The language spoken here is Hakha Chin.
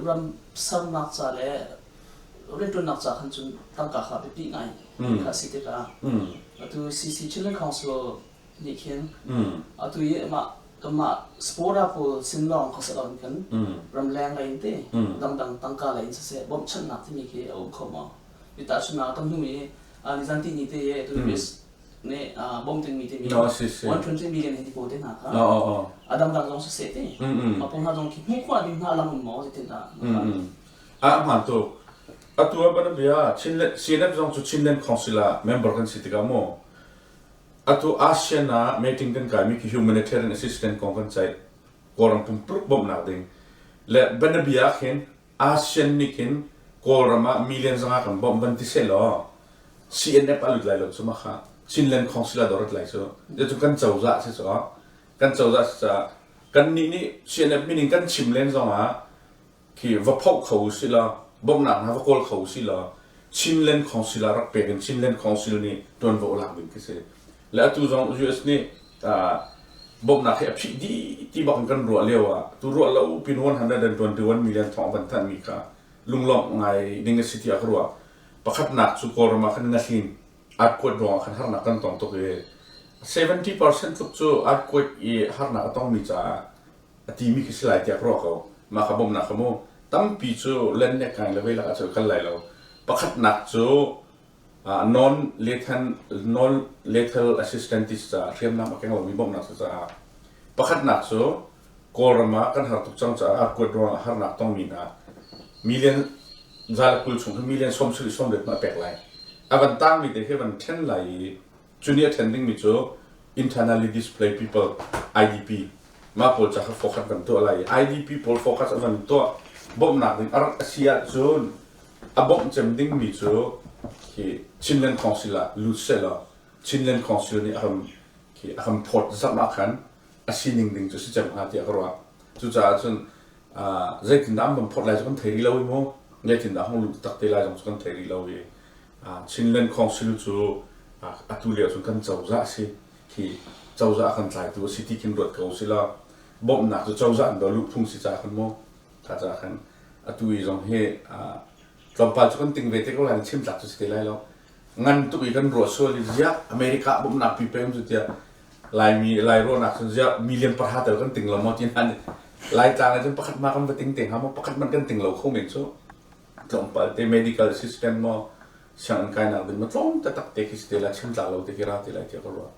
Ram sernak ca le rianṭuannak ca khan cun tangka kha biapi ngai kha si tikah atu CC Chinland Council nih khin atu i mah kanmah supporter pawl sin lawng kha si loin kan ramleng lei in te dangdang tangka lei in siseh bawmhchanhnak timi khi a um kho maw? Mi tahchunhnak kan hnu i nizan ti ni te i atu US nih bawm dingmi timi 120 million hi ti pawl te hna kha a dangdang zong siseh te mah pawl hna zong khi hmuh khawh ding hna a lang um maw, zeitindah? A hmaan tuk. Atu ah banabia Chinland CNF zong cu Chinland Council ah member kan si tikah maw, atu ASEAN ah meeting kan kaimi khi humanitarian assistance kong kan ceih, Kawlram pumpuluk bawmhnak ding le banabia ah khin ASEAN nih khin Kawlram ah million 500 kan bawmh van ti seh law, CNF a lut lai lo cu. Mah kha Chinland Council ah dorat lai cu. Cu kan cozah si cu, kan cozah si caah kan nih nih CNF min in kan chim len zong ah khi va phoh kho usih law, bawmhnak hna va kawl kho usih law, Chinland Council ah rak pek in Chinland Council nih ṭuanvo lak ding khi si. Le atu zong US nih bawmhnak hi a phih dih ti bak in kan ruah lio ah tu ruah lo pin 121 million thong van thanh mi kha lunglawmh ngai ding a si tiah ka ruah. Pakhatnak cu Kawlram ah khan ngahlin earthquake ruangah khan harnak kan tong tuk i 70% tluk cu earthquake i harnak a tongmi caah a timi khi si lai tiah ka ruah ko. Mah kha bawmhnak kha mu tampi cu len le kai le veilak ah cun kal lai lo. Pakhatnak cu non lethal non lethal assistant ti caah, hriamnam a keng lomi bawmhnak si caah, pakhatnak cu Kawlram ah kan har tuk cang caah earthquake ruangah harnak tongmi hna million 120 chung khi million 78 ma pek lai. A van tangmi te khi van ṭhen lai i cu nih a ṭhen dingmi cu internally displaced people, IDP, mah pawl ca kha focus van tuah lai i IDP pawl focus a van tuah bawmhnak ding a rak a si ahcun a bawmh cem dingmi cu khi Chinland Council ah lut sehlaw, Chinland Council nih a kan khi a kan phawt zamh ah khan a sining ding cu si cem hnga tiah ka ruah. Cucaah cun zeitindah an van phawt lai cu kan thei rih lo i mu, zeitindah hung lut tak te lai zong cu kan thei rih lo i Chinland Council cu atu lio cun kan cozah a si khi, cozah a kan tlaitu a si ti khin ruat ko si law, bawmhnak cu cozah an do luh phung si caah khan mu kha caah khan atu i zong hi tlawmpal cu kan ting ve te ko lai. Chim tlak cu si te lai lo. Ngan tuk i kan ruah sual i ziah America bawmhnak pi pe um cu tiah Laimi Lai ruahnak cun ziah million 10 tel kan ting lo maw ti hna nih Laitlang ah cun pakhat ma kan va ting te hnga maw, pakhat man kan ting lo kho men cu. Tlawmpal te medical assistant maw, sianginn kainak ding maw, tlawm taktak te khi si te lai. Chim tlak lo te khi ra te lai tiah ka ruah.